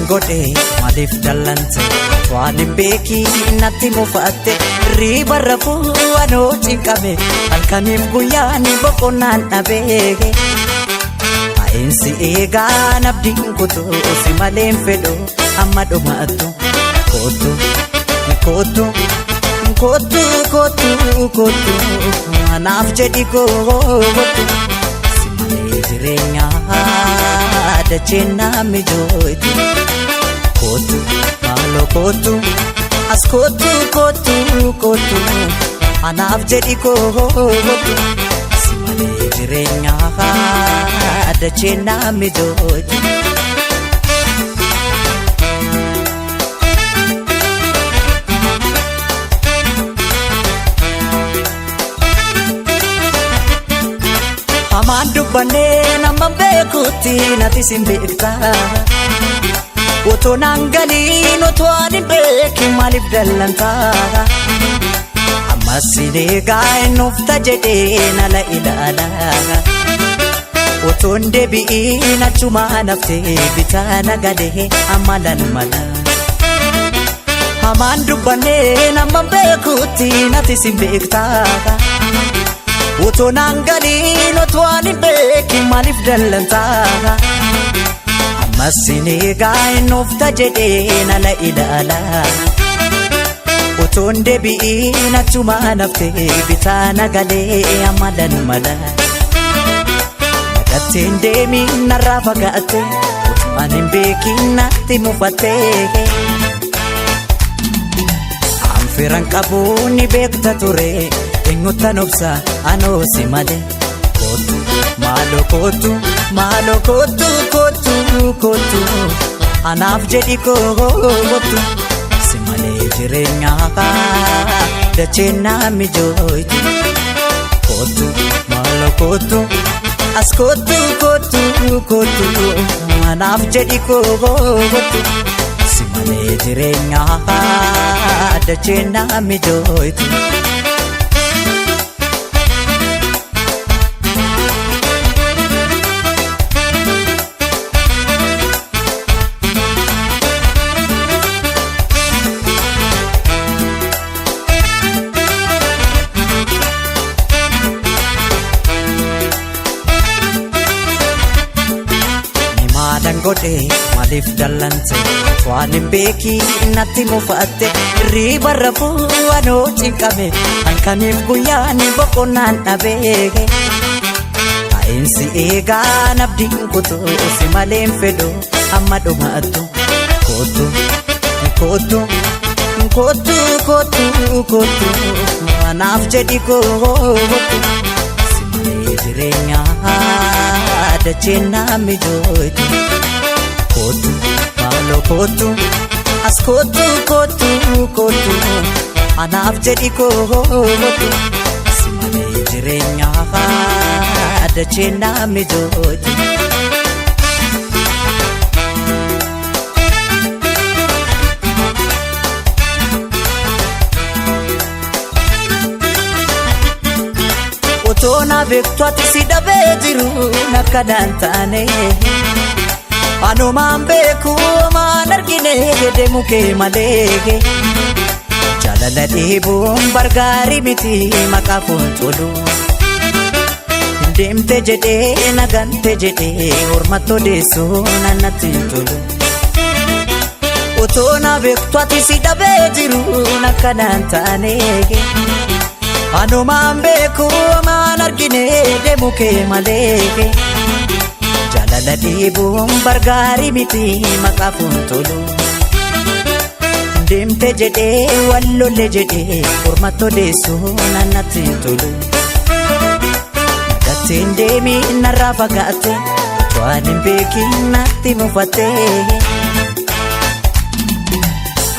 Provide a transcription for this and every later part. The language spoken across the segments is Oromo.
Godhe maaliif dallante? Waan hin beekiin natti mufatte. Riiba rafuu anoo cinqame, halkaniif guyyaan boqonnaan dhabee. Taa'insi eegaa nabdiin kutuu, si maleen fedhu amma dhumaattu. Kootu, kootu, kootu, kootu, kootu, anaaf jedhi kootu. Si malee jireenyaa dacheen na mijootu. Kootu, maaloo kootu, as kootu, kootu, kootu, anaaf jedhi kootu. Si malee jireenyaa dacheen na mijootu. Hamaan dubbannee nama beekutti nati sin beektaa. Otoo naan galiin, otoo ani beekin maaliif dallantaa? Ammas sin eegaa eenyuufta jedhee nala ilaalaa. Otoon deebi'iin achumaa naftee bitaa nagalee amma lan mala. Hamaan dubbannee nama beekutti nati sin beektaa. Otoo naan galiin, otoo ani beekin maaliif dallantaa? Ammas sin eegaa eenyuufta jedhee nala ilaalaa. Otoon deebi'iin achumaa naftee bitaa nagalee amma lan mala. Nagatteen deemiin narraa fagaatte, otoo ani hin beekin natti mufattee. Anfiran qabu ni beekta ture, eenyuttan obsa anoo si malee. Kootu, maaloo kootu, maaloo kootu, kootu, kootu, anaaf jedhi kootu. Si malee jireenyaa dacheen na mijootu. Kootu, maaloo kootu, as kootu, kootu, kootu, anaaf jedhi kootu. Si malee jireenyaa dacheen na mijootu. Ni maalan godhe maaliif dallante? Waan hin beekiin natti mufatte. Riiba rafuu anoo cinqame, halkaniif guyyaan boqonnaan dhabee. Taa'insi eegaa nabdiin kutuu, si maleen fedhu amma dhumaattu. Kootu, kootu, kootu, kootu, kootu, anaaf jedhi kootu. Si malee jireenyaa dacheen na mijootu. Kootu, maaloo kootu, as kootu, kootu, kootu, anaaf jedhi kootu. Si malee jireenyaa dacheen na mijootu. Otoo na beektu ati si dhabee jiru akkanaan taane. Anumaan beeku maan argine deemu kee malee. Jaalala dhiibuun bargaarii miti maqaa foon. Deemte jedhee nagante jedhee ormatti odeessuu natti hin tolu. Otoo na beektu ati si dhabee jiru akkanaan taane. Anumaan beeku maan argine deemu kee malee. Jaalala dhiibuun bargaarii miti maqaa foon tolu. Deemte jedhee wal lolle jedhee ormatti odeessuu natti hin tolu. Nagatteen deemiin narraa fagaatte, otoo ani hin beekin natti mufatte.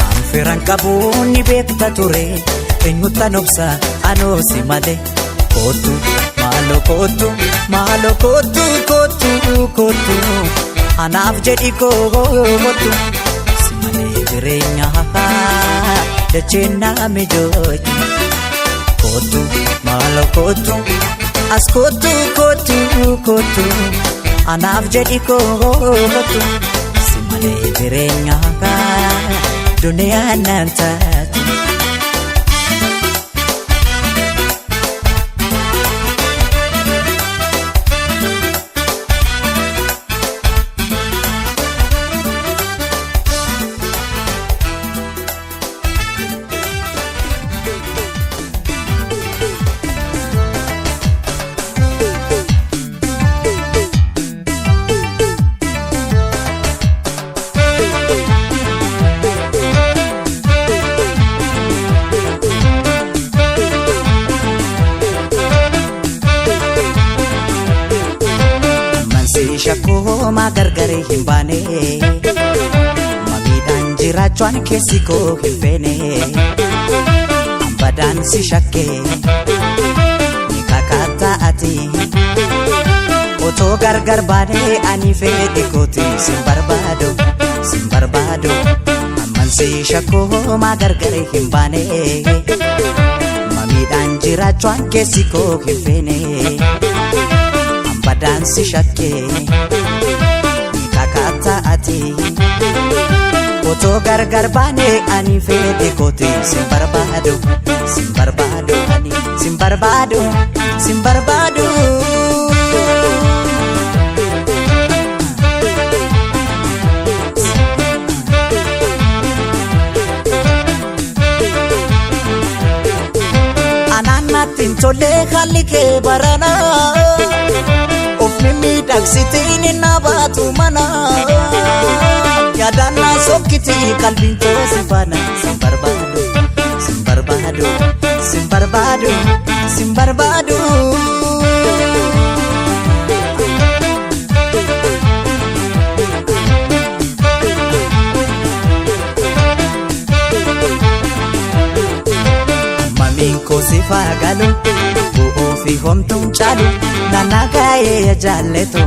Anfiran qabu ni beekta ture, eenyuttan obsa anoo si malee. Kootu, maaloo kootu, maaloo kootu, kootu, kootu, anaaf jedhi kootu. Si malee jireenyaa dacheen na mijootu. Kootu, maaloo kootu, as kootu, kootu, kootu, anaaf jedhi kootu. Si Malee jireenyaa duniyaan naan taatu. Mansi shakkoomaa gargari hin baane, mamiidhaan jiraachuun keessi koo hin feene. Ambadaan si shakkee ni kakaataa ati, otoo gargar baane ani fedhe kooti sin barbaadu, sin barbaadu. Ammansi shakkoomaa gargari hin baane, mamiidhaan jiraachuun keessi koo hin feene. Ambadaan si shakkee ni kakaataa ati, otoo gargar baane ani fedhe kooti sin barbaadu, sin barbaadu, ani sin barbaadu, sin barbaadu. Anaan natti hin tolle haalli kee barana, of mimmiidhagsitiin hin baatu mana, yaadannaa sokkiti qalbiin toosi faana. Sin barbaadu, sin barbaadu, sin barbaadu, sin barbaadu. Mamiin koo si faagalu bu'uu fi homtuun caalu, naannaa gaa'ee ya jaalletu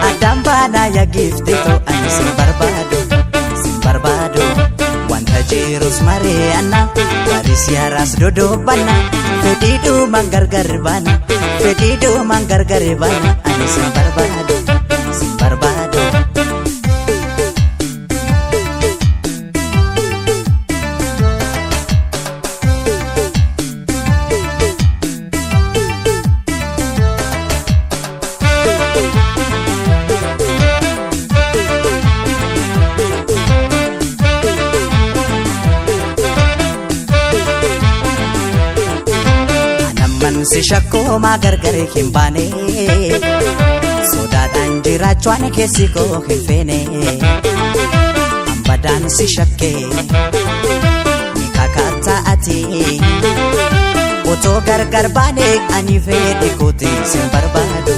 addaan baanaa ya giiftetu. Ani sin barbaadu, sin barbaadu. Wanta jirus mari'anna, baris yaaraas dodoobanna, fedhii dhumaan gargar baana, fedhii dhumaan gargar baana. Ani sin barbaadu, sin barbaadu. Anamman si shakkoomaa gargar hin baane, sodaadhaan jiraachuun keessi koo hin feene. Ambadaan si shakkee ni kakaataa ati, otoo gargar baane ani fedhe kooti sin barbaadu,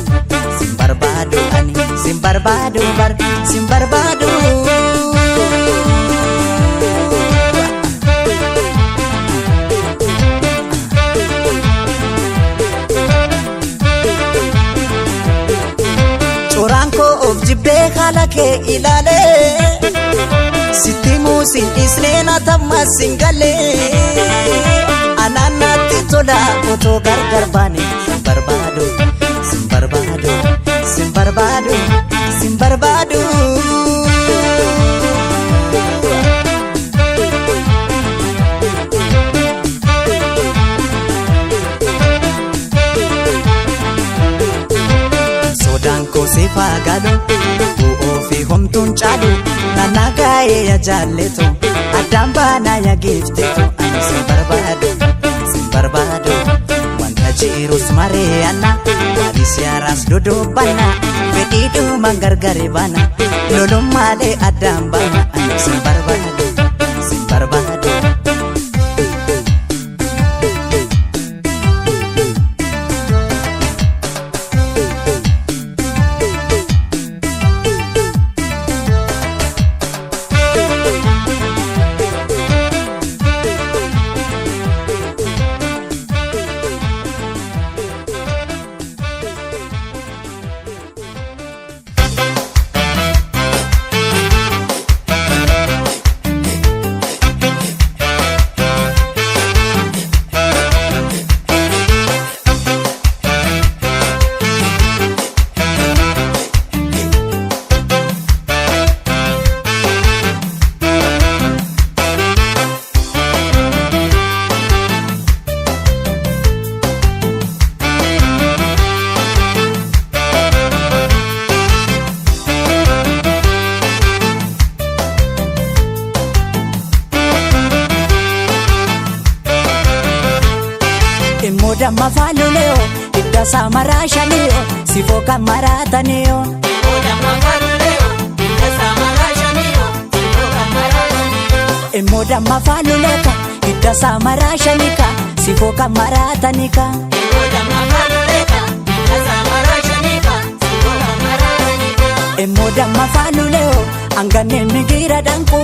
sin barbaadu, ani sin barbaadu bar sin barbaadu. Coraan koo of jibbee haala kee ilaalee, sitti muusin dhiisnee na tammas sin galee. Anaan natti tola otoo gargar baane. Sin barbaadu, sin barbaadu, sin barbaadu, sin barbaadu. Sodaan koo si faagalu bu'uu fi homtuun caalu, naannaa gaa'ee ya jaalletu addaan baanaa ya giiftetu. Ani sin barbaadu, sin barbaadu. Wanta jirus mari'anna, baris yaaraas dodoobanna, fedhii dhumaan gargar baana, lolummaalee addaan baana. Ani sin barbaadu, sin barbaadu. damma faaluleyo hidda samaraa shaniyo sifoo kan maraataniyo. Immoo damma faaluleka hidda samaraa shanika sifoo kan maraatanika. Immoo damma faaluleyo anganneen migira danqu.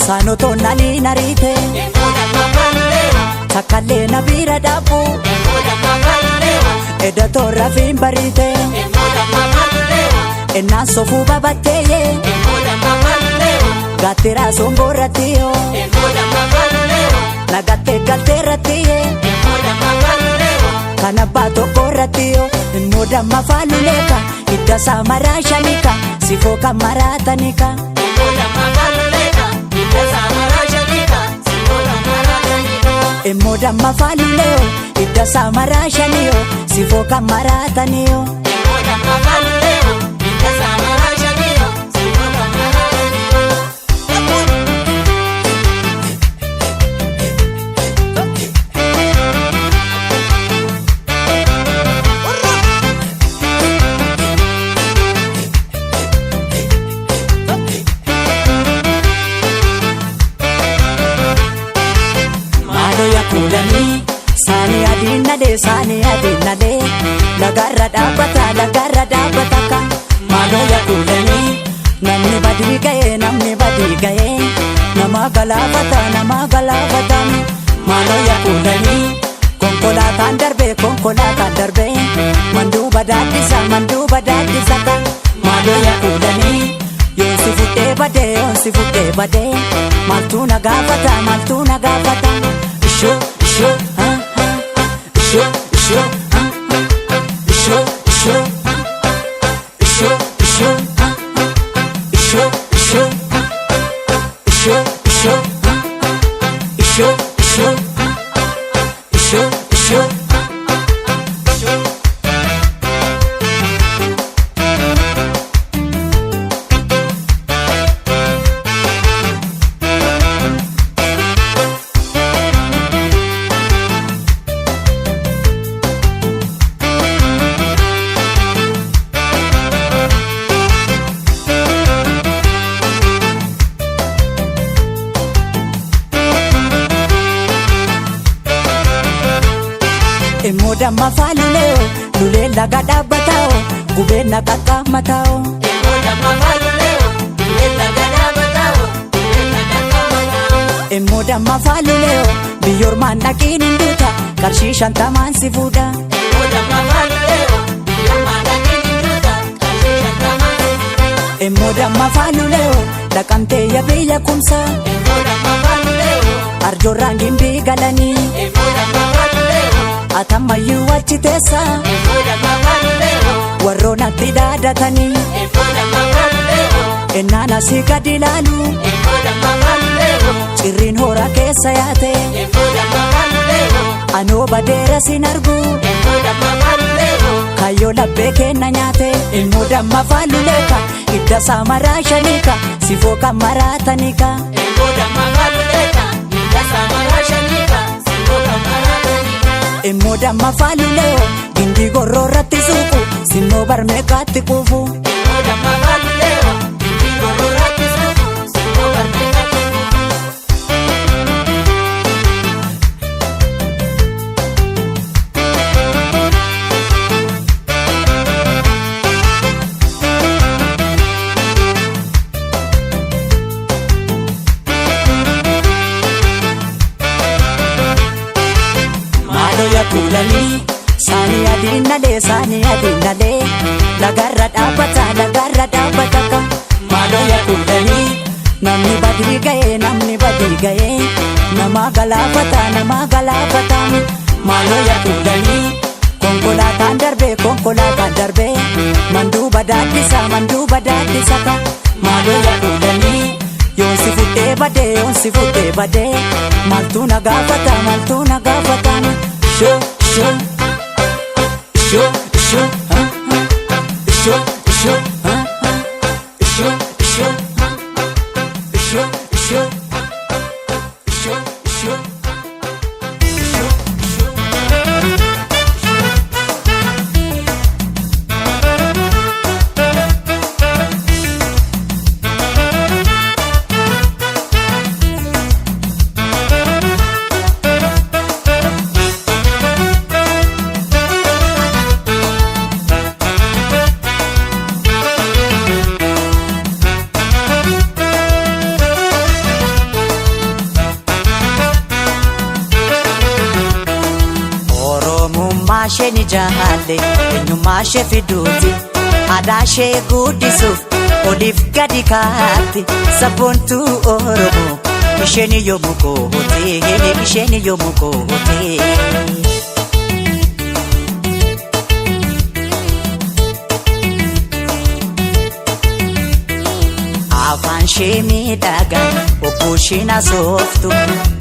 Saanotoo naliin ariite. Takkalee na bira dhaabu. Edda rafiin bariite. Ennaan soofuu babatteeyee. Gaattiraa songoorrattiyo. Nagattee galteerrattiyee. Kan abbaa tokkorrattiyo. Immoo damma faaluleeka hidda samaraa shanika sifoo kan maraatanika. Immoo damma faaluleyo hidda samaraa shaniyo sifoo kan maraataniyo. Maaloo yakuulanii saanii adiin nalee saanii adiin nalee lagarra dhaabbata lagarra dhaabbata ka. Maaloo yakuulanii namni badii ga'ee namni badii ga'ee nama galaafata nama galaafata. Maaloo yakuulanii konkolaataan darbee konkolaataan darbee manduuba daaddisa manduuba daaddisa ka. Maaloo yakuulanii yoonsi fuudhee badee yoonsi fuudhee badee maaltu na gaafata maaltu na gaafata. Ishoo ishoo ha ha ishoo ishoo ha ha ishoo ishoo ishoo ishoo ha ha ishoo ishoo ishoo ishoo ha ishoo ishoo ishoo ishoo. Immoo damma faaluleyo lulee laga dhaabbatao gubeen na qaqqaamatao. Immoo damma faaluleyo biyyoormaan dhaqiin hin duuta qarshii 50n si fuudha. Immoo damma faaluleyo dhaqamtee ya biyya kumsa arjoorraan gimbii galanii atammayyuu achi teessa warroonatti dhaadatanii ennaan asii gadi ilaalu cirriin hora keessa yaate anoo badeera sin argu kaayyoo labbee kenna nyaate. Immoo damma faaluleeka hidda samaraa shaniika sifoo kan maraatanika. Immoo damma faaluleyo gindii gorroorratti suuqu sinnoo barmeeqaatti quufu. Maaloo yakuulanii saanii adiin nalee saanii adiin nalee lagarra dhaabbata lagarra dhaabbata ka. Maaloo yakuulanii namni badii ga'ee namni badii ga'ee nama galaafata nama galaafata. Maaloo yakuulanii konkolaataan darbee konkolaataan darbee manduuba daaddisa manduuba daaddisa ka. Maaloo yakuulanii yoonsi fuudhee badee yoonsi fuudhee badee maaltu na gaafata maaltu na gaafata. Ishoo ishoo ishoo ishoo ha ha ishoo ishoo ha ha ishoo ishoo ishoo ishoo ishoo ishoo. Oromummaa ishee ni jaalle, eenyummaa ishee fiduuti. Aadaa ishee guddisuuf oliif gadi kaatti. Sabboontuu Oromoo isheen yoomuu goote, isheen yoomuu goote. Afaan ishee miidhagaa obboo isheen asooftu,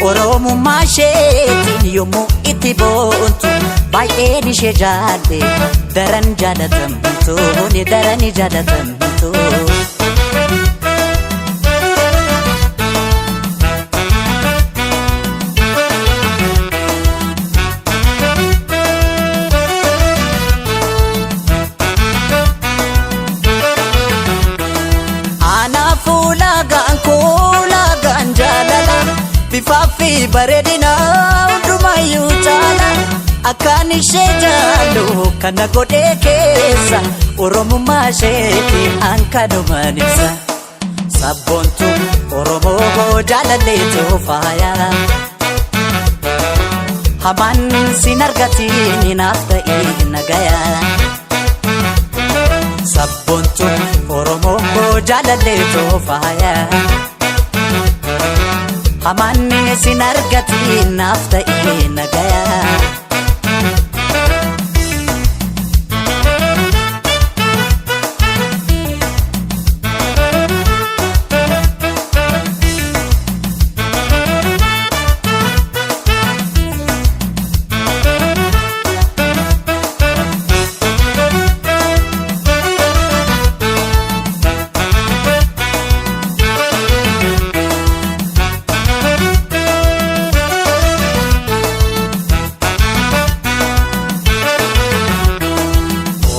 Oromummaa isheetiin yommuu itti boontu, baay'een ishee jaalle, daran jaalatamtu, daran jaalatamtu. Anaaf ulaagaan koo ulaagaan jaalala, bifaa fi bareedina hundumayyuu caala. Akkaan ishee jaallu kana godhee keessa, Oromummaa isheeti an kanumaan ibsa. Sabboontu Oromoo jaalalleetu faaya. Hamaan sin argatiin naaf ta'ee nagaya. Sabboontu Oromoo jaalalleetu faaya. Hamaan sin argatiin naaf ta'ee nagaya.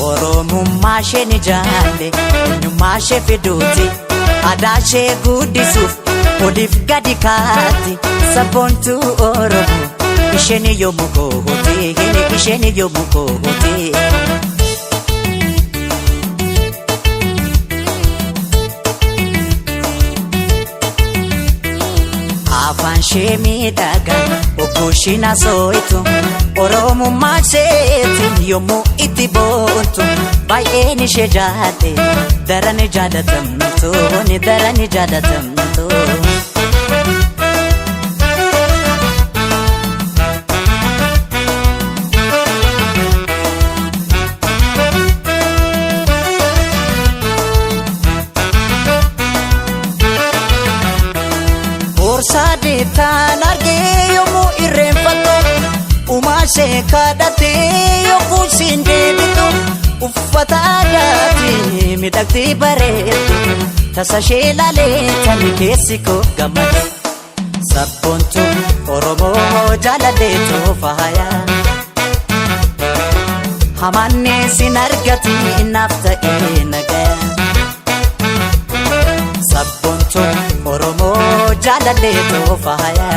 Oromummaa ishee ni jaalle, eenyummaa ishee fiduuti. Aadaa ishee guddisuuf oliif gadi kaatti. Sabboontuu Oromoo isheen yoomuu goote, isheen yoomuu goote. Afaan ishee miidhagaa obboo isheen asooytu, Oromummaa isheetiin yommuu itti boontu, baay'een ishee jaalle, daran jaalatamtu, daran jaalatamtu. Boorsaa deettaan argee yommuu irreenfattu, uumaa ishee kadhattee yommuu ishiin deebitu, uffata aadaatiin miidhagdee bareeddu, tasa ishee ilaalee tani keessi koo gammade. Sabboontu Oromoo jaalalleetu faaya. Hamaan sin argatiin naaf ta'ee nagaya. Sabboontu Oromoo jaalalleetu faaya.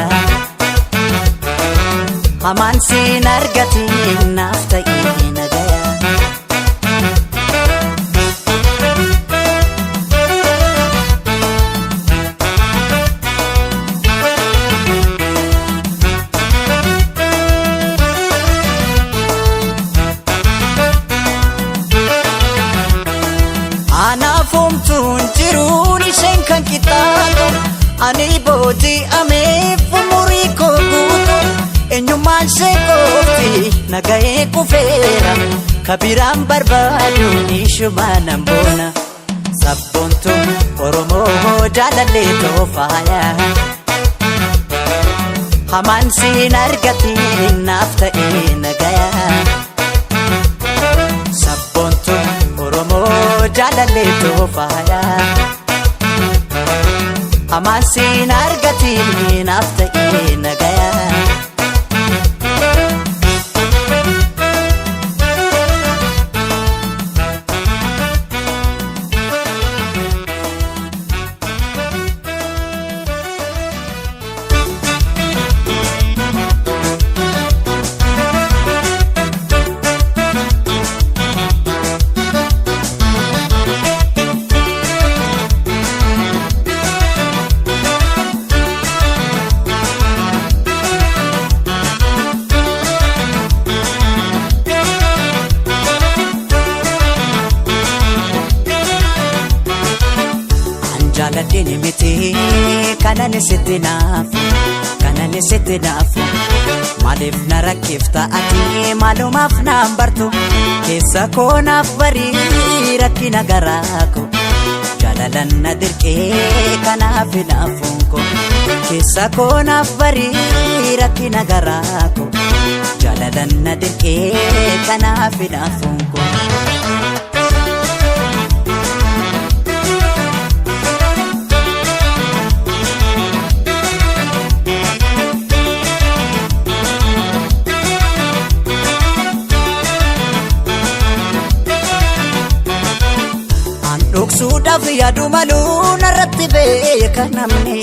Hamaan sin argatiin naaf ta'ee nagaya. Anaaf homtuun jiruun isheen kan qixxaatu, ani booji'ameef umurii koo guutu, eenyummaan ishee qofti nagahee kufeera, kabiraan barbaadu ishuma nan boona. Sabboontu Oromoo jaalalleetu faaya. Hamaan sin argatiin naaf ta'ee nagaya. Sabboontu Oromoo jaalalleetu faaya. Hamaan sin argatiin naaf ta'ee nagaya. Kanan sitti naafu, kanan sitti naafu. Maaliif na rakkifta ati maalumaaf naan bartu? Keessa koo naaf barii rakkina garaa koo. Jaalalan na dirqee kanaaf naafuun koo. Keessa koo naaf barii rakkina garaa koo. Jaalalan na dirqee kanaaf naafuun koo. An dhoksuudhaaf yaadu maluu narratti beeka namni.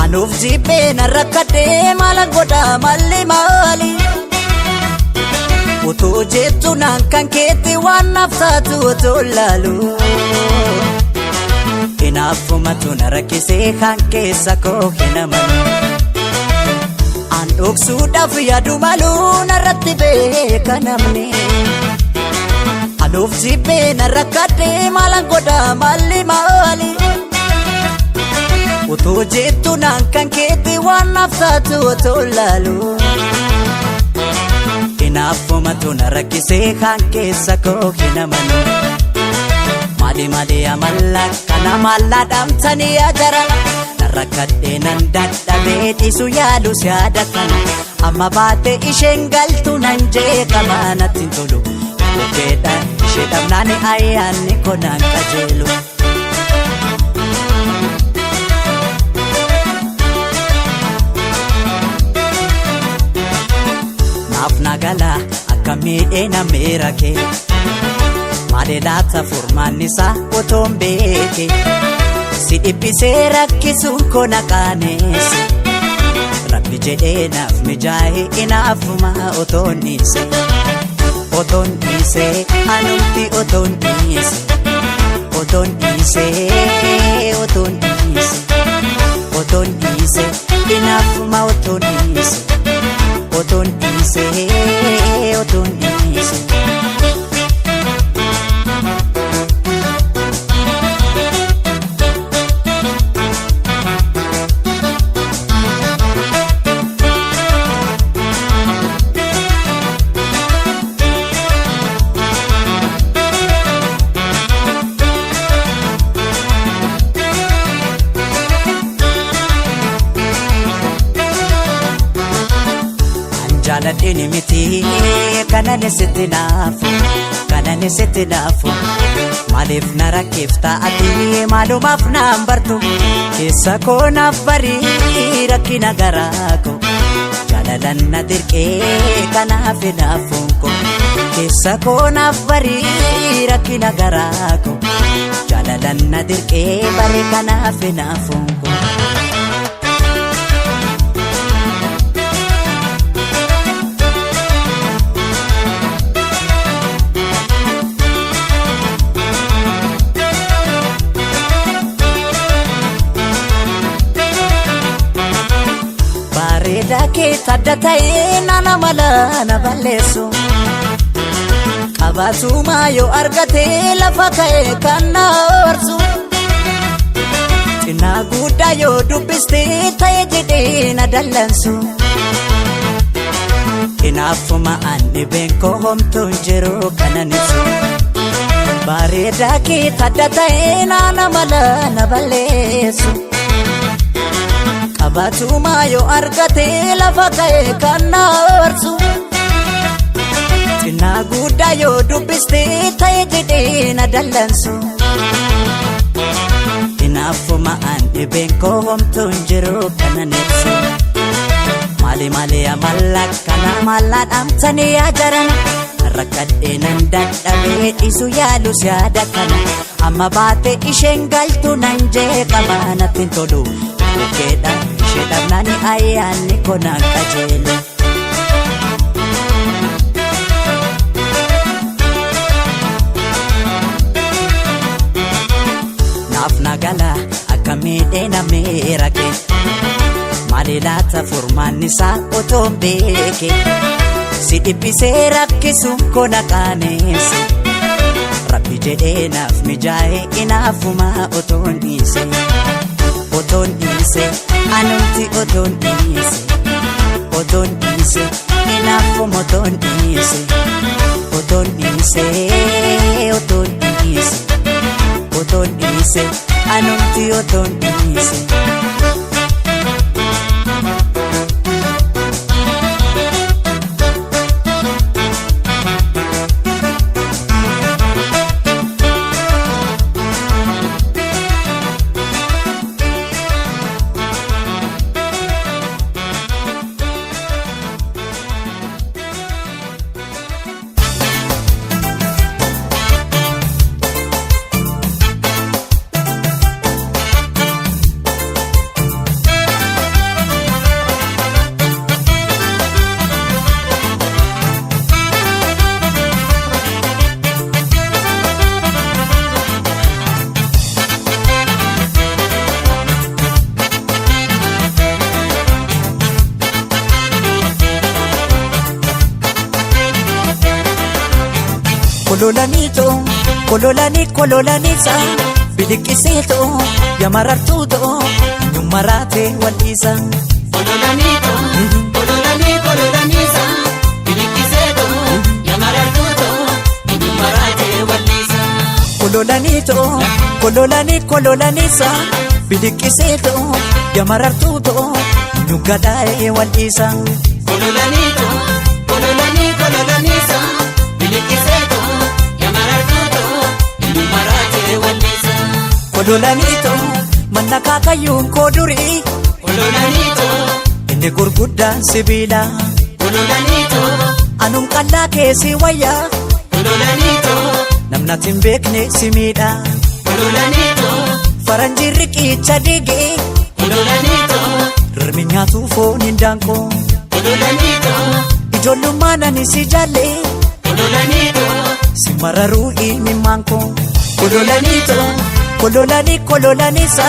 Anuuf jibbee narra rakkadhee maala godha malli maali? Otoo jettu naan kan keetti waan naaf taatu otoo laalu. Hinaaffumatu na rakkisee kan keessa koo hin amanu. An dhoksuudhaaf yaadu maluu narratti beeka namni. Anuuf jibbee narra rakkadhee maala godha malli maali? Otoo jettu naan kan keetti waan naaf taatu otoo laalu. Hinaaffumatu na rakkisee kan keessa koo hin amanu. Maali maali amalla kana maallaa dhaamtanii ajarana. Nan rakkadhee nan dadhabee dhiisu yaalus yaada kana. Amma baate isheen galtu nan jeeqama natti hin tolu. Bukkeedha ishee dhabnaan ayyaanni koo naan qajeelu. Naaf nagala akka miidhee nameera kee. Maali laata furmaanni isaa otoon beeke. Si dhiphisee rakkisuun koo na qaaneesse. Rabbi jedhee naaf mijaa'ee inaafuma otoon dhiise. Otoon dhiise anumti otoon dhiise. Otoon dhiise otoon dhiise. Otoon dhiise inaafuma otoon dhiise. Otoon dhiise otoon dhiise. An jaaladheen miti kanan sitti naafu, kanan sitti naafu. Maaliif na rakkifta ati maalumaaf naan bartu? Keessa koo naaf barii rakkina garaa koo. Jaalalan na dirqee kanaaf naafuun koo. Keessa koo naaf barii rakkina garaa koo. Jaalalan na dirqee bare kanaaf naafuun koo. Bareedaa kee adda ta'ee nana mala na balleessu. Qabaatuma yoo argate lafa ka'ee kan na hoorsu. Cinaa guddaa yoo dubbiste ta'e jedhee na dallansu. Hinaaffuma an dhibeen koo homtuun jiru kanan ibsu. Bareedaa kee adda ta'ee nana mala na balleessu. Qabaatuma yoo argate lafa ka'ee kan na hoorsu. Cinaa guddaa yoo dubbiste ta'e jedhee na dallansu. Hinaaffuma an dhibeen koo homtuun jiru kanan ibsu. Maali maali amalla kana maallaa dhaamtanii ajaran. Rakkadhee nan dadhabee dhiisu yaalus yaada kana. Amma baate isheen galtu nan jeeqama natti hin tolu. Bukkeedha ishee dhabnaan ayyaanni koo naan qajeelu. Naaf nagala akka miidhee nameera kee. Maali laata furmaanni isaa otoon beeke. Si dhiphisee rakkisuun koo na qaaneesse. Rabbi jedhee naaf mijaa'ee inaafuma otoon dhiise. Otoon dhiise anumti otoon dhiise otoon dhiise hinaaffuma otoon dhiise otoon dhiise otoon dhiise otoon dhiise anumti otoon dhiise. Kololaniitoo kololanii kololaniisa biliqqiseetoo yamarartuutoo nyummaraatee wal'iisa. Kololaniito, kololanii kololaniisa, biliqqiseeto, yamarartuuto, eenyummaraatee walliisa. Kololaniitoo kololanii kololaniisa biliqqiseetoo yamarartuutoo nyuggadaa'ee wal'iisa. Kololaniito, kololanii kololaniisa, biliqqiseeto, yamarartuuto, eenyummaraatee walliisa. Kololaniitoo manna kaakayyuun koo durii Kololaniito, inni gurguddaan sibiila. kololaniito, Anuun qallaa keessi wayyaa kololaniito, namnati hin beekne si miidha. kololaniito, Faranjiin riqicha diigee kololaniito, rirmi nyaatu foon hin daanqoo. kololaniito, Ijoollummaan ani si jaalle kololaniito, si mararuu imimmaan koo. Kololaniitoo kololanii kololaniisa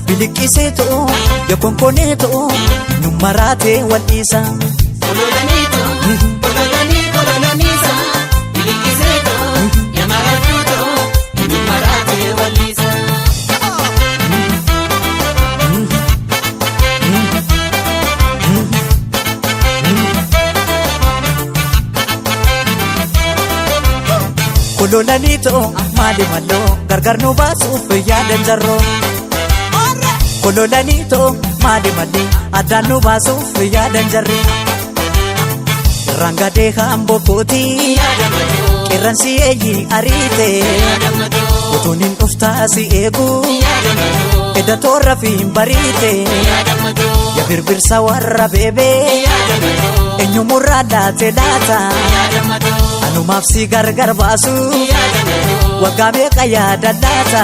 biliqqiseetoo yakonkoneetoo nyummaraatee wal'iisa. kololaniito, kololanii kololaniisa, biliqqiseeto, yamarartuuto, eenyummaraatee walliisa. Kololaniitoo maali malloo gargar nu baasuuf yaadan jarroo. Kololaniitoo maali mallee addaan nu baasuuf yaadan jarree. Rangadee hamboo kootii qeerransi eeyyi ariite utuun hin dhuftaa si eegu edda toorra fi hin bariite ya birbirsa warra beebee eenyumurraa laate laata anumaaf si gargar baasu waggaa meeqa yaada laata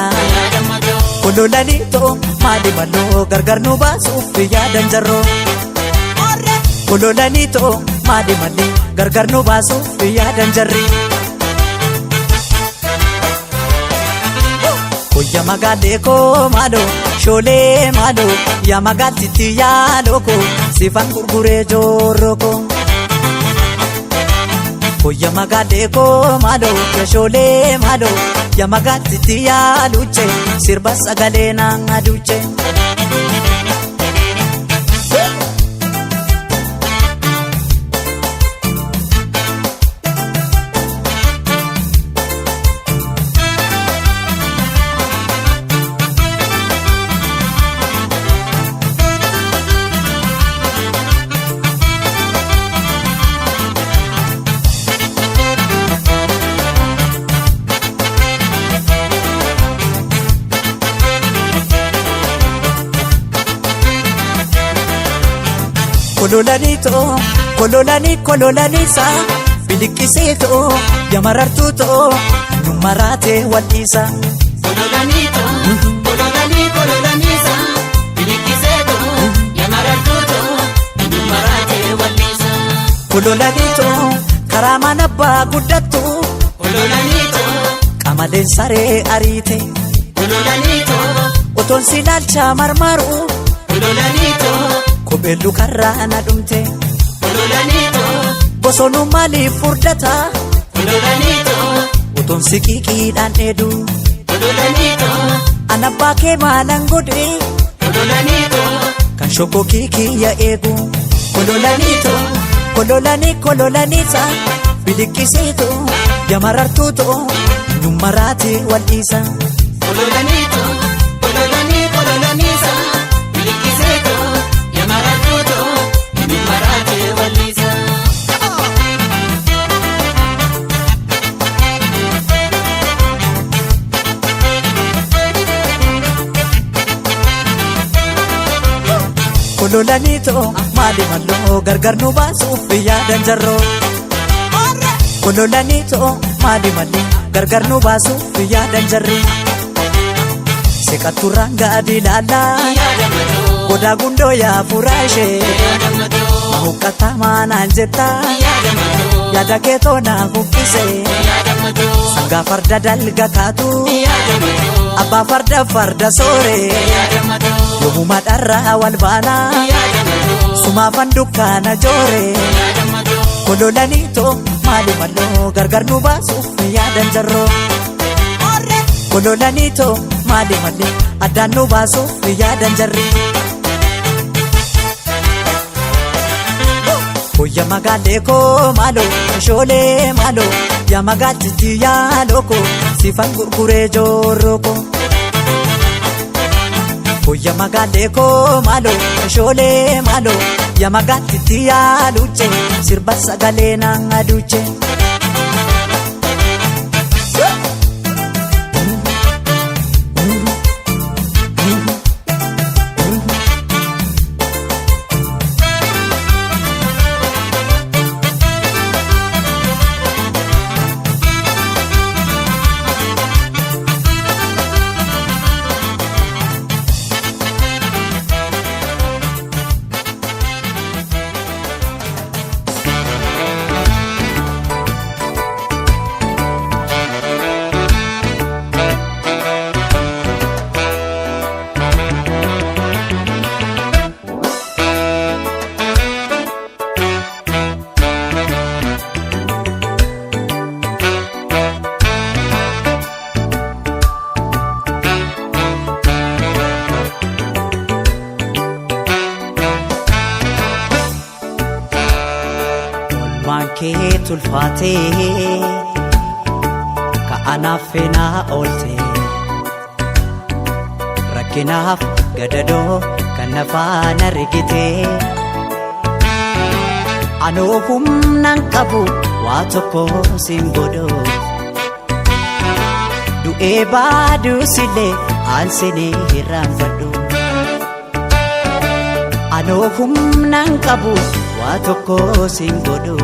kololanii too maali maloo gargar nu baasuuf yaadan jarroo. Kololanii too maali malee gargar nu baasuuf yaadan jarri. Koyya magaalee koo maaloo shoolee maaloo yaa magaaltitti yaaloo koo sifan gurguree joorroo koo. Koyya magaalee koo maaloo yaa shoolee maaloo yaa magaaltitti yaaluuche sirba sagalee naan aduuche. Kololanii too kololanii kololaniisa biliqqisee too yamarartuu too nyummaraatee wal'iisa. Kololaniito, kololanii kololaniisa, biliqqiseeto, yamarartuuto, eenyummaraatee walliisa. Kololanii too karaa mana abbaa guddattu Kololaniito, qamaleen saree ariite kololaniito, otoon si ilaalcha marmaru kololaniito, kopheen lukarraa na dhumte kololaniito, bosonuu maaliif furdata kololaniito, otoon si qiqiidhaan dheedu kololaniito, an abbaa kee maalan godhe kololaniito. Kololaniito. Kan shokkokii kiyya eegu. Kololaniito. Kololanii kololaniisa biliqqisiitu yamarartuutu nummaraati wal dhiisa. Kololaniito. Kololanii kololaniisa. Bilikiseeto. Yamarartuuto. Maraate walliisa. Kololaniito maali malloo gargar nu baasuuf yaadan jarroo. Kololaniito maali mallee gargar nu baasuuf yaadan jarri. Seqatturraan gadi ilaalaa Yaadamatoo. godaa gundoo yaa furaa ishee. Yaadamatoo. Mahuqqataa maanaan jettaa Yaadamatoo. yaada keetoo naa huqqisee. Yaadamatoo. Sangaa farda dalga kaatu Yaadamatoo. abbaa farda farda soore. Yaadamatoo. Yoomuma dharraa wal baanaa Yaadamatoo. sumaafan dukkaana joore. Yaadamatoo. Kololaniito maali malloo gargar nu baasuuf yaadan jarroo. Kololaniito maali mallee addaan nu baasuuf yaadan jarri. Hoyya magaalee koo maaloo shoolee maaloo yaa magaaltitti yaaloo koo sifan gurguree joorroo koo. Hoyya magaalee koo maaloo shoolee maaloo yaa magaaltitti yaaluuche sirba sagalee naan aduuche. Olmaan kee tulfaatee ka'anaaf feenaa oolte rakkinaaf gadadoo kan nafaan argite anoo humnaan qabu waa tokko siin godhu du'ee baaduusillee aansinii hirraanfadhu anoo humnaan qabu waa tokko siin godhu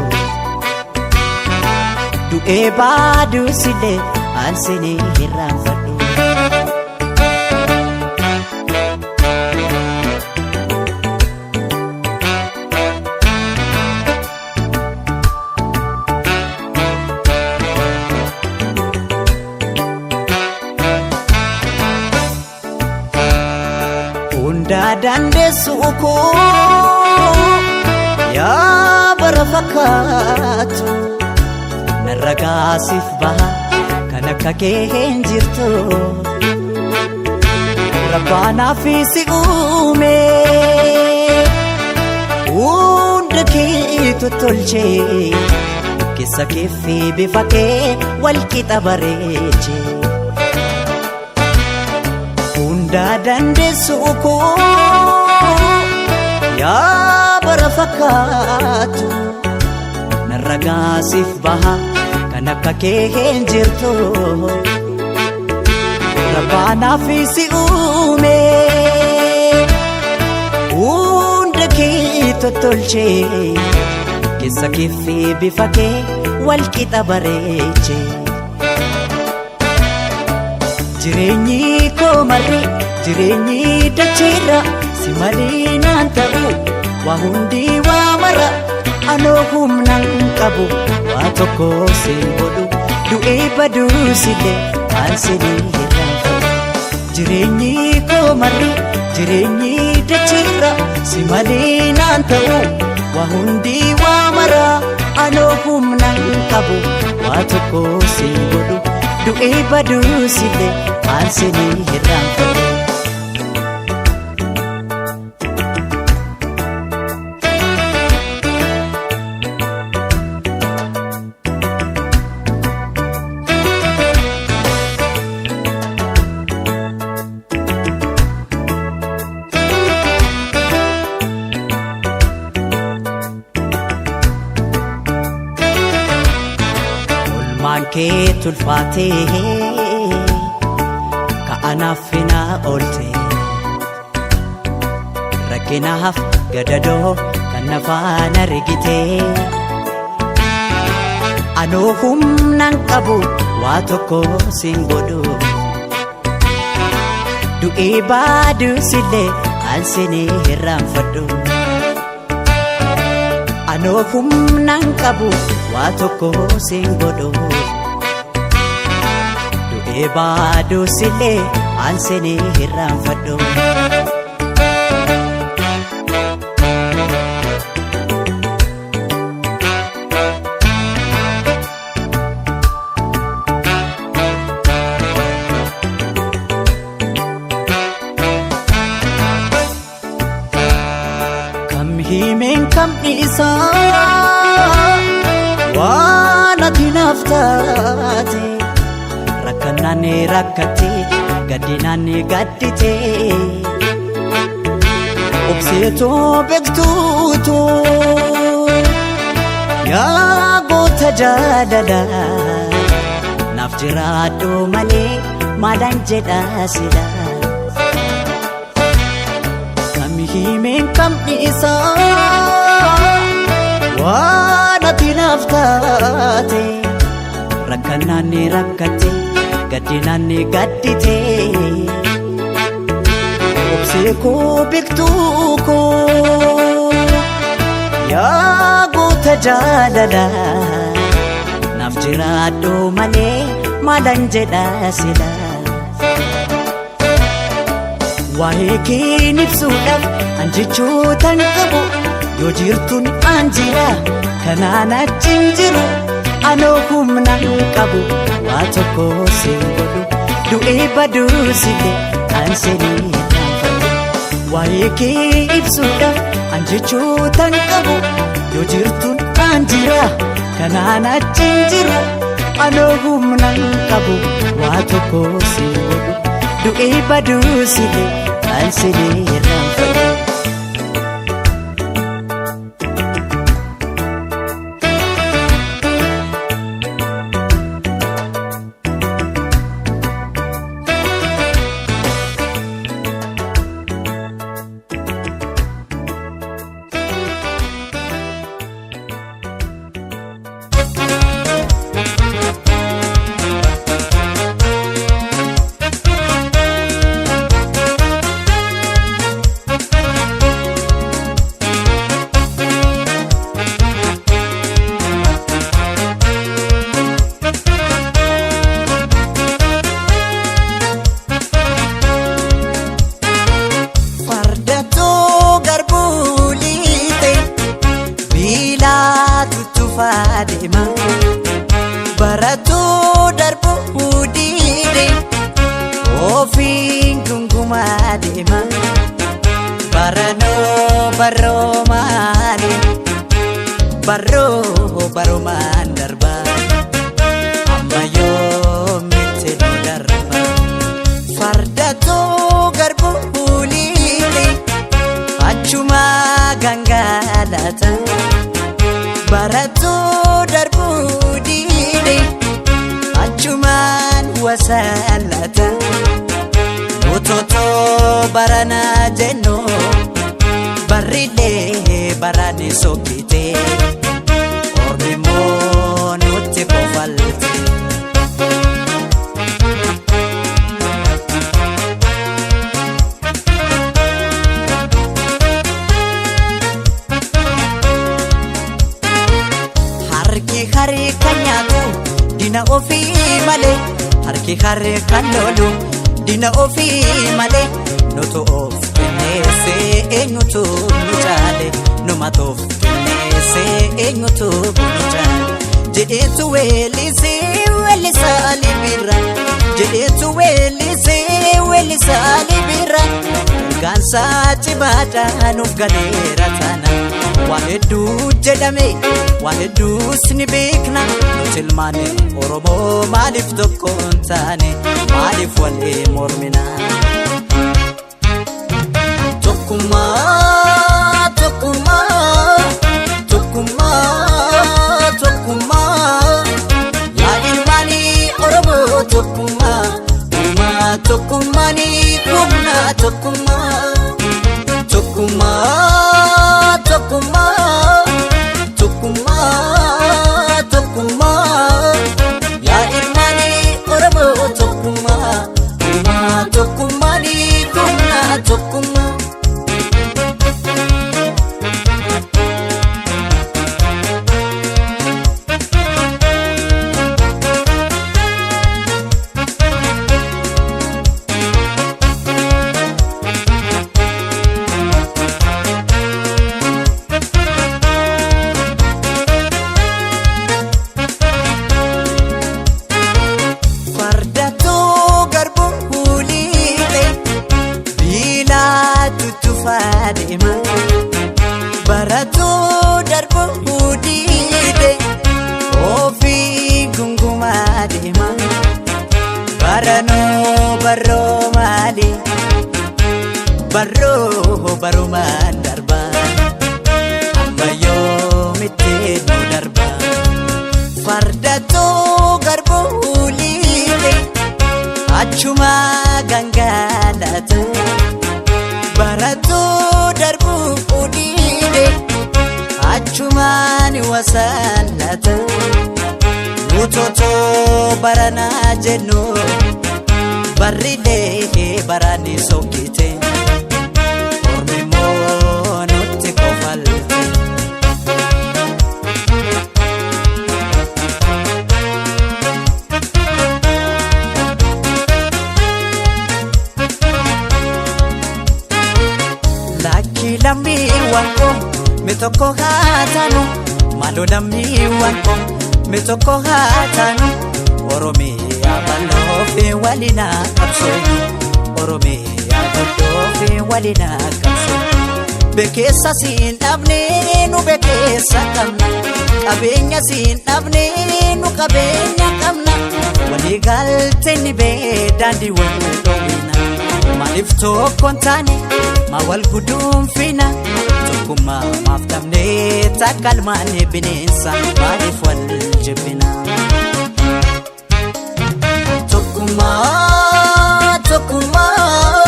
du'ee baaduusillee aansinii hirraanfadhu. Hundaa dandeessu koo yaa bara fakkaatu narra gaasiif baha kan akka kee hin jirtu rabbaanaaf si uume hunda kee tottolchee keessa kee fi bifa kee wal qixa bareechee. Hundaa dandeessu koo yaa bara fakkaatu narra gaasiif baha kan akka kee hin jirtu rabbaanaaf si uume hunda kee tottolchee keessa kee fi bifa kee wal qixa bareechee. Jireenyi koo marri jireenyi dacheerra si malee naan ta'u waa hundi waa mara anoo humnaan qabu waa tokko siin godhu du'ee baduusillee aansinii hirraanfadhu. Jireenyi koo marri jireenyi dacheerra si malee naan ta'u waa hundi waa mara anoo humnaan qabu waa tokko siin godhu. Du'ee baduusillee aansinii hirraanfadhu. Waan kee tulfaatee ka'anaaf finaa oolte rakkinaaf gadadoo kan nafaan argite anoo humnaan qabu waa tokko siin godhu du'ee baaduusillee ansinii hirraanfadhu anoo humnaan qabu waa tokko siin godhu du'ee baaduusillee ansinii hirraanfadhu. Kam himeen kam dhiisaa waan ati naaf taate rakkannaan rakkate gaddinaan gaddite obseetoo beektuutu yaa goota jaalala naaf jiraadhu malee maalaan jedha silaa. Kam himeen kam dhiisaa waan ati naaf taate rakkannaan rakkate gaddinaan gaddite obsee koo beektuu koo yaa goota jaalala naaf jiraadhu malee maalaan jedha silaa. Waa'ee keen ibsuudhaaf an jechootan qabu yoo jirtuun an jira kanaan achi hin jiru anoo humna hin qabu waa tokko siin godhu du'ee baduusile an seenee dhaanfadhu. Waa'ee kee ibsuudhaaf an jechootan qabu yoo jirtuun an jira kanaan achi hin jiru anoo humna hin qabu waa tokko siin godhu. Du'ee baduusile an seenee irraanfadhu. Fardatoo garbuu liite biilaa tuttuufaa deema. Barattuu darbuu diide ofiin gungumaa deema. Baranoo baroomaani baroo baromaan darba amma yoomitti nu darba. Fardatoo garbuu liite achuma gangalata barattuu darbuu diide achumaan wasalata utotoo barana jennu barrilee barani sokkite ormi immoo nutti kofalte. Harki harka nyaatu dina ofii malee harki harka lolu dina ofii malee nutu of kenneessee eenyutu nu caale numatu of kenneessee eenyutu nu caale jedheetu weellisee weellisaa libira jedheetu weellisee weellisaa libira Gaansaa cimaadhaa nuuf galeera taana waa hedduu jedhame waa hedduus ni beekna nuti ilmaane Oromoo maaliif tokko hin taane maaliif walii mormina. Tokkummaa tokkummaa tokkummaa tokkummaa yaa ilmaan. Barroo maali barroo barumaan darba amma yoomitti nu darba fardatoo garbuu liite achuma gangalatu baratoo darbuu dhiide achumaan wasallatu nutotoo baranaa jennu barrilee barani sokkite ormi immoo nutti kofalte. Lakki lammiiwwan koo mi tokko haa taanu maaloo lammiiwwan koo mi tokko haa taanu Oromiyaa bal'oo fi waliin haa qabsoofnu Oromiyaa guddoo fi waliin haa qabsoofnu. Bekeessa siin dhabne nu bekeessa qabna qabeenya siin dhabne nu qabeenya qabna walii galtee ni bee daandii wal dhoowwina maaliif tokko hin taane maa wal guduunfina tokkummaa maaf dhabne takka ilmaanii bineensa maaliif wal jibbina. Tokkummaa tokkummaa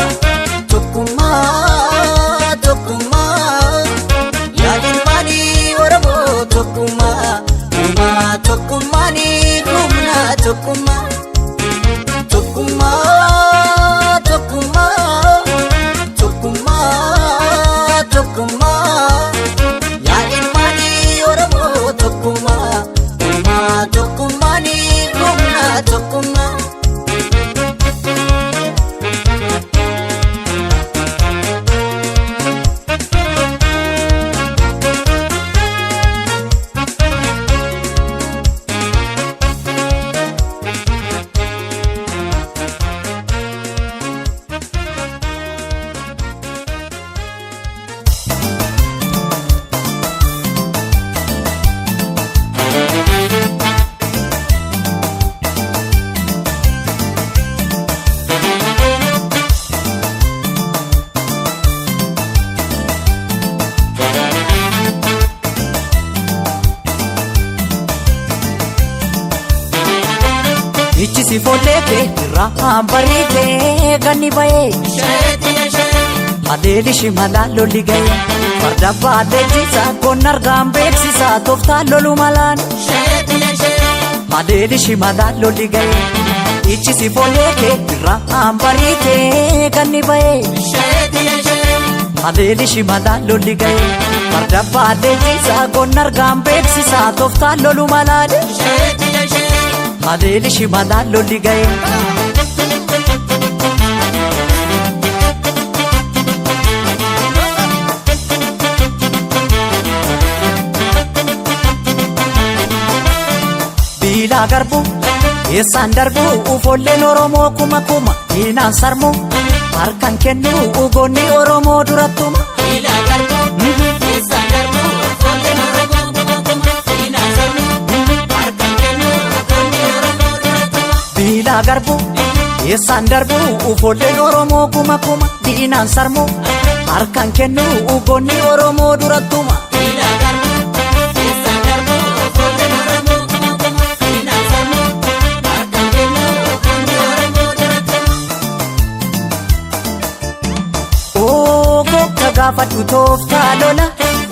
tokkummaa tokkummaa yaa ilmaanii Oromoo tokkummaa uumaa tokkummaanii humna tokkummaa tokkummaa tokkummaa tokkummaa tokkummaa yaa ilmaanii Oromoo tokkummaa uumaa tokkummaanii humna tokkummaa. Ijji si foollee irraa bariitee ganni ba'ee. Haleeli shimalaa lolli ga'ee farda baadhee jiisa qonna argaan beeksisa tooftaa lolu malaan. Haleeli shimalaa lolli ga'ee ijji si foollee irraa bariitee ganni ba'ee. Haleeli shimalaa lolli ga'ee farda baadhee jiisa qonna argaan beeksisa tooftaa lolu malaan. Haleeli shimalaa lolli ga'ee. Biilaa garbuu eessaan darbuu ufolleen Oromoo kuma kuma diinaan sarmuu harkaan kennuu ugoonni Oromoo durattuma. Biilaa garbuu eessaan darbuu ufolleen Oromoo kuma kuma diinaan sarmuu harkaan kennuu ugoonni Oromoo durattuma. Biilaa garbuu eessaan darbuu ufolleen Oromoo kuma kuma diinaan sarmuu harkaan kennuu ugoonni Oromoo durattuma. Biilaa garbuu eessaan darbuu ufolleen Oromoo kuma kuma diinaan sarmuu harkaan kennuu ugoonni Oromoo durattuma. Oogoo gaafadhu tooftaa lola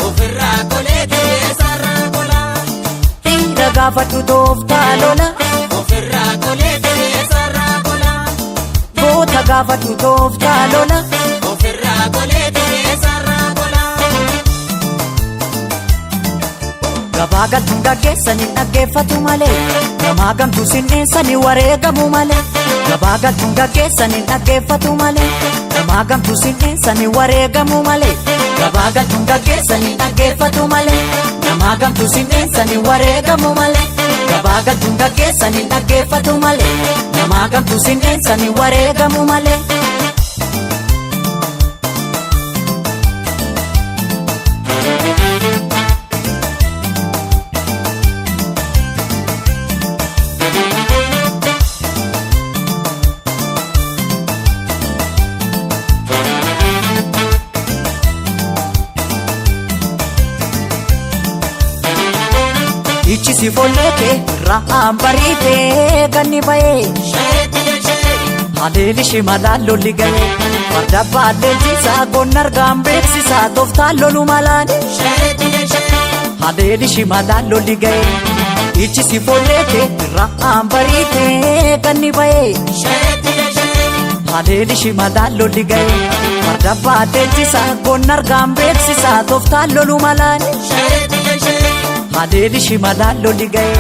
Ofirraa qolee qilleensarraa qolaa. dhiira gaafadhu tooftaa lola Ofirraa qolee qilleensarraa qolaa. goota gaafadhu tooftaa lola. Ofirraa qolee qilleensarraa qolaa. Gabaa galtuun gaggeessanii dhaggeeffatu malee gamaa gamtuu sinneessanii wareegamu malee gabaa galtuun gaggeessanii dhaggeeffatu malee gamaa gamtuu sinneessanii wareegamu malee gabaa galtuun gaggeessanii dhaggeeffatu malee gamaa gamtuu sinneessanii wareegamu malee gabaa galtuun gaggeessanii dhaggeeffatu malee gamaa gamtuu sinneessanii wareegamu malee. Ijji si foollee kee irraan bariitee ganni ba'ee. Haleeli shimalaan lolli ga'ee. Farda baallee goon argaan beeksisaa tooftaan lolu malaan. Haleeli shimalaan lolli ga'ee. Ijji si foollee kee irraan bariitee ganni ba'ee. Haleeli shimalaan lolli ga'ee. Farda baallee goon argaan beeksisaa tooftaan lolu malaan. Haleeli shimalaan lolli ga'ee.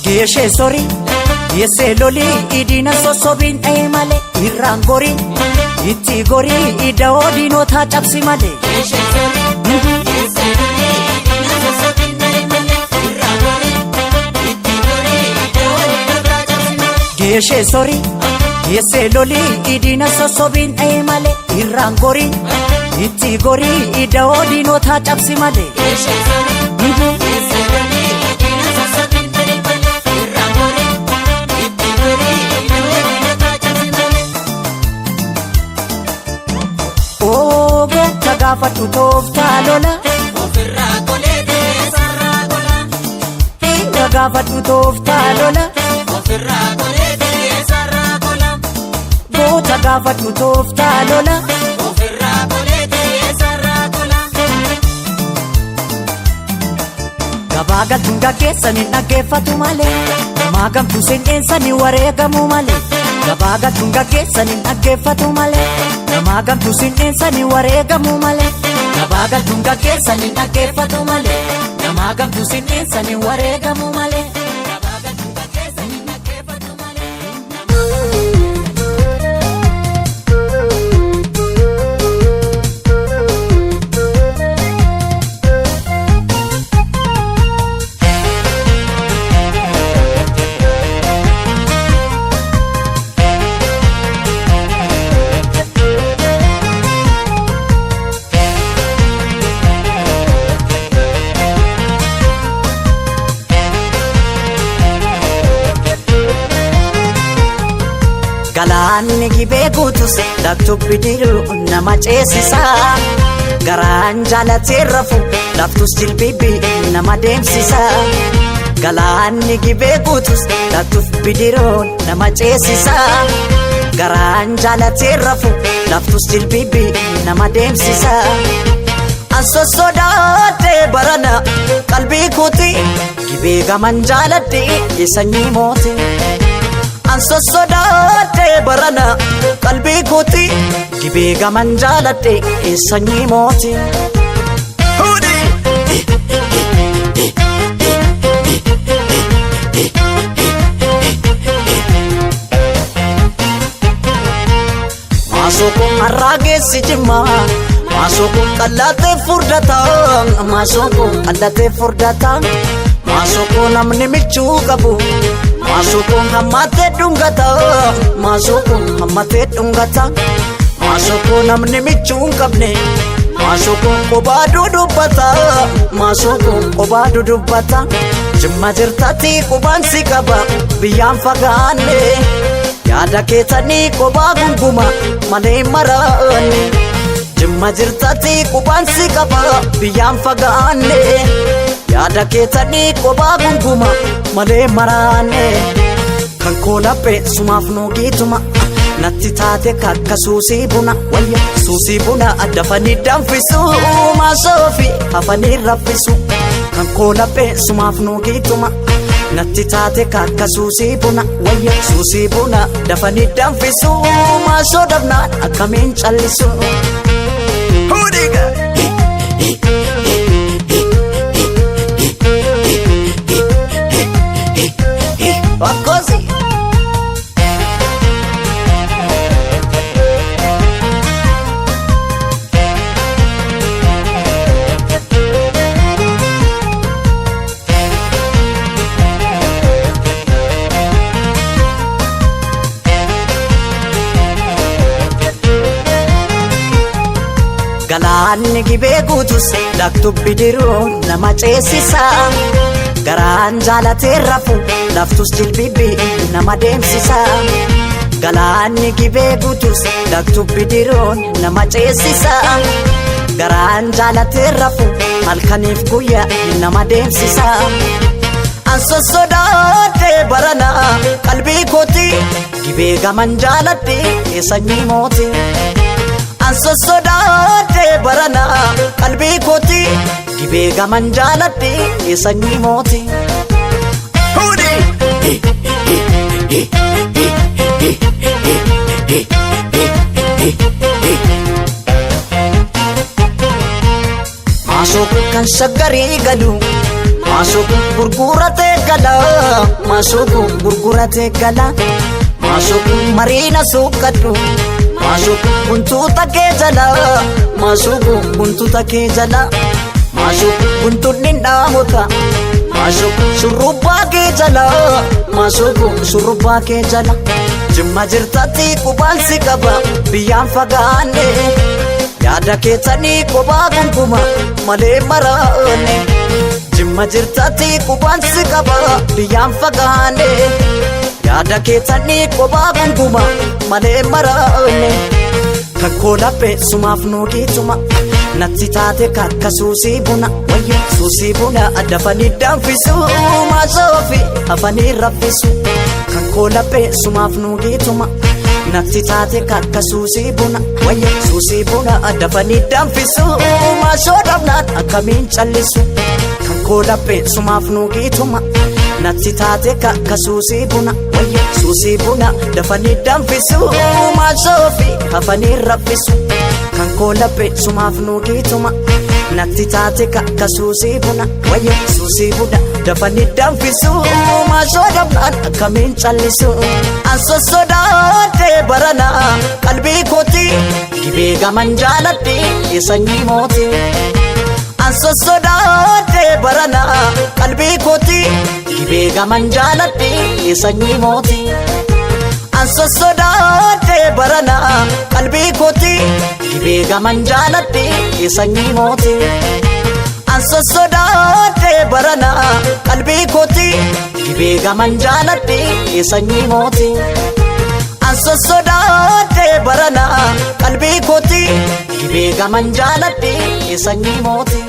Geeshee sorii geessee lolii idina sossobiin dha'ee malee irraan gorii itti gorii ida'oo diinotaa cabsi malee. Geeshee sorii geessee lolii idina sossobiin dha'ee malee irraan gorii itti gorii ida'oo diinotaa cabsi malee. Oogota gaafadhu tooftaa lola. Ofirraa qolee teessarraa qola. Dhiira gaafadhu tooftaa lola. Ofirraa qolee teessarraa qola. Goota gaafadhu tooftaa lola. Ofirraa qolee teessarraa qola. Gabaa galtuun gaggeessanii dhaggeeffatu malee. Namaa gamtuu seenyeensanii wareegamu malee. Gabaa galtuun gaggeessanii dhaggeeffatu malee. Namaa gamtuu seenyeensanii wareegamu malee. Gabaa galtuun gaggeessanii dhaggeeffatu malee. Namaa gamtuu seenyeensanii wareegamu malee. Gabaa galtuun gaggeessanii dhaggeeffatu malee. Galaanni gibee guutus laftubbi diru nama ceesisa. Garaan jaalatee rafu laftus jilbibbi nama deemsisa. Galaanni gibee guutus laftubbi diru nama ceesisa. Garaan jaalatee rafu laftus jilbibbi nama deemsisa. An sossodaadhee barana qalbii kooti gibee gaman jaaladhe sanyii mooti. An sossodaadhee barana qalbii kooti gibee gaman jaaladhe sanyii mooti. Maasoo har'aa geessi jimmaa maasoo qallatee furdata maasoo qallatee furdata maasoo namni michuu qabu maasoo hammatee dhungata maasoo hammatee dhungata maasoo namni michuu hin qabne maasoo qobaa dudubbata maasoo qobaa dudubbata jimma jirtatti qubaan si qaba biyyaan fagaanne. Yaada keessanii qobaa gunguma malee maraanne. Jimma jirtatti qubaan si qaba biyyaan fagaanne. Yaada keessanii qobaa gunguma malee maraanne. Kan koo laphee sumaaf nuugiituma natti taate kakka suusii buna wayya suusii buna dafanii danfisu maasoofi hafanii raffisu. Kan koo laphee sumaaf nuugiituma. Natti taate kakka suusii buna wayya suusii buna dafanii danfisu maasoo dafnaan akkamiin callisu. Hudiga. Akkosi. Galaanni gibee guutus laktubbi diruu nama ceesisa. Garaan jaalatee rafu laftus jilbibbi nama deemsisa. Galaanni gibee guutus daktuu bidiroon nama ceesisa. Garaan jaalatee rafu halkaniif guyyaa nama deemsisa. An sossodaadhee barana qalbii kooti gibee gaman jaaladhe sanyii mooti. An sossodaadhee barana qalbii kooti gibee gaman jaaladhe sanyii mooti. Maasooku kan shaggarii galu maasooku gurguratee gala maasooku gurguratee gala maasooku mariina suuqadhu maasooku guntuuta kee jala maasooku guntuuta kee jala maasooku guntuunni dhaamota maasooku shurrubbaa kee jala maasooku shurrubbaa kee jala jimma jirtatti qubaan si qaba biyyaan fagaanne. Yaada keessanii kophaa gunkuma malee maraane. Jimma jirtatti qubaan si qaba biyyaan fagaanne. Yaada keessanii kophaa gunkuma malee maraane. Kakkoo laphee sumaaf nuugiituma natti taate kakka suusii buna wayyo suusii buna dafanii danfisu maasoofi afanii raffisu. Kakkoo laphee sumaaf nuugiituma. Natti taate kakka suusii buna wayya suusii buna dafanii danfisu maashoo dhabnaan akkamiin callisu kan koo laphee sumaaf nuugiituma natti taate kakka suusii buna wayya suusii buna dafanii danfisu maashoo fi hafanii raffisu kan koo laphee sumaaf nuugiituma natti taate kakka suusii buna wayya suusii buna dafanii danfisu maashoo dhabnaan akkamiin callisu an sossodaadhee barana qalbii kooti gibee gaman jaaladhe sanyii mooti. An sossodaadhee barana qalbii kooti gibee gaman jaaladhe sanyii mooti. An sossodaadhee barana qalbii kooti gibee gaman jaaladhe sanyii mooti. An sossodaadhee barana qalbii kooti gibee gaman jaaladhe sanyii mooti. An sossodaadhee barana qalbii kooti gibee gaman jaaladhe sanyii mooti.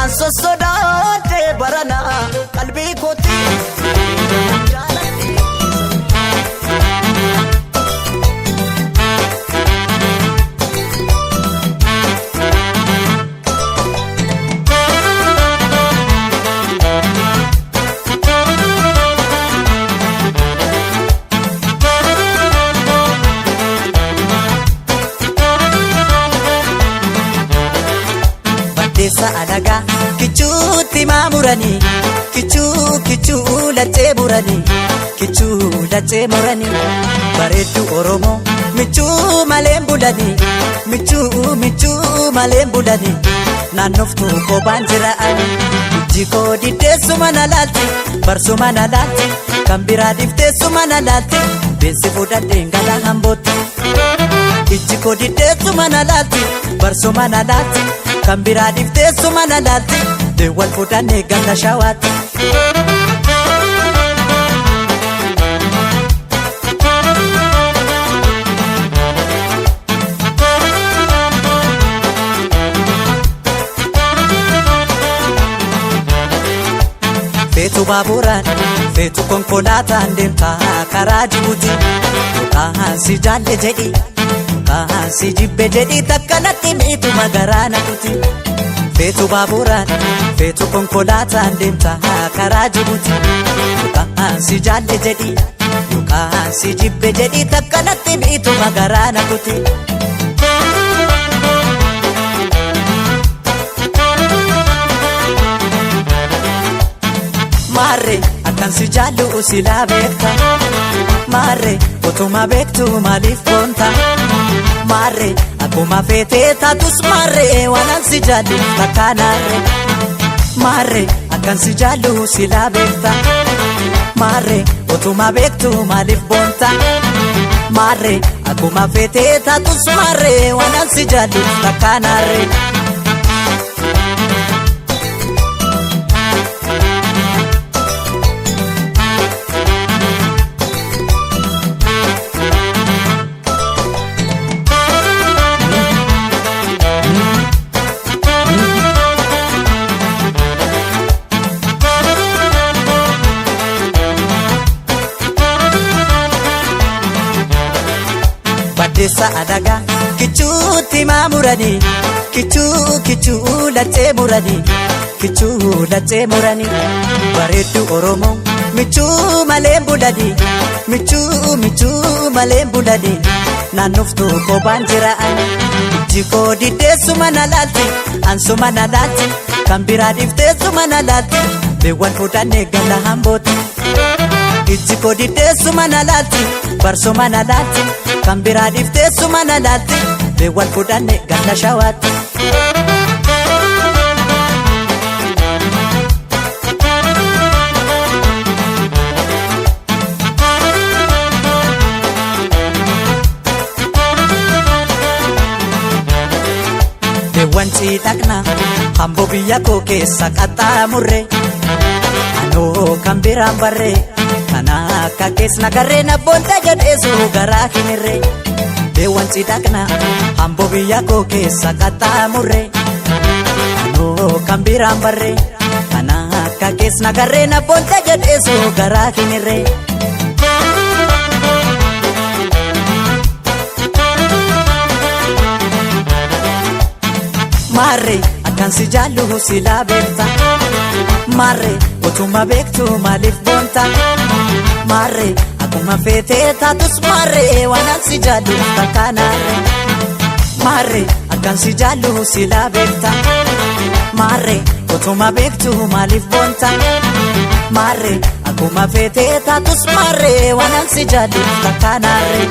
An sossodaadhee barana qalbii kooti gibee gaman jaaladhe. Baddeessa alagaa kichuutti maamuranii kichuu kichuu lachee muranii kichuu lachee muranii bareeddu Oromoo michuu maleen bulanii michuu michuu maleen bulanii naannoftuu kophaan jira. Ijji koo diddeessuma na laalti barsuma na laalti kan biraa dhifteessuma na laalti beensi fudhadheen gala hambootti. Ijji koo diddeessuma na laalti barsuma na laalti kan biraa dhifteessuma na laalti deewwal fudhannee galla shawaatti. Feetu baaburaan feetu konkolaataan deemtaa karaa Jibuuti yookaan si jaalle jedhi yookaan si jibbe jedhi takka natti miitu magaraa na kuti. Feetu baaburaan feetu konkolaataan deemtaa karaa Jibuuti yookaan si jaalle jedhi yookaan si jibbe jedhi takka natti miitu magaraa na kuti. Maarree akkan si jaallu silaa beekta Maarree otuma beektu maaliif boonta Maarree akkuma feetee taatus maarree waan si jaallu takkaanaarree Maarree akkan si jaallu silaa beekta Maarree otuma beektu maaliif boonta Maarree akkuma feetee taatus maarree waan si jaallu takkaanaarree. Baddeessa adagaa kichuutti maamuranii kichuu kichuu lachee muranii kichuu lachee muranii bareeddu Oromoo michuu malee bulanii michuu michuu malee bulanii naannoftuu kophaan jira'an jikoo diddeessuma na laalti ansuma na laalti kan biraa dhifteessuma na laalti beewwan fuudhannee gala hambooti. Ijji koo diddeessuma na laalti barsuma na laalti kan biraa dhifteessuma na laalti beewwan fuudhanne gala shawaatti. Beewwan ciidhaqna hamboo biyya koo keessa qaxxaamurre anoo kan biraan barree. Kana akka keessa garreen abboonta jedheesu garaa hinirre beewwan cidhaqna hamboo biyya koo keessa qaxxaamurre anoo kan biraan barre kana akka keessa garreen abboonta jedheesu garaa hinirre. Maarree akkan si jaallu silaa beekta maarree otuma beektu maaliif boonta. Maarree akkuma feetee taatus maarree waan ansi jaallu takkaanaarree. Maarree akkan si jaallu silaa beekta. Maarree otuma beektu maaliif boonta. Maarree akkuma feetee taatus maarree waan ansi jaallu takkaanaarree.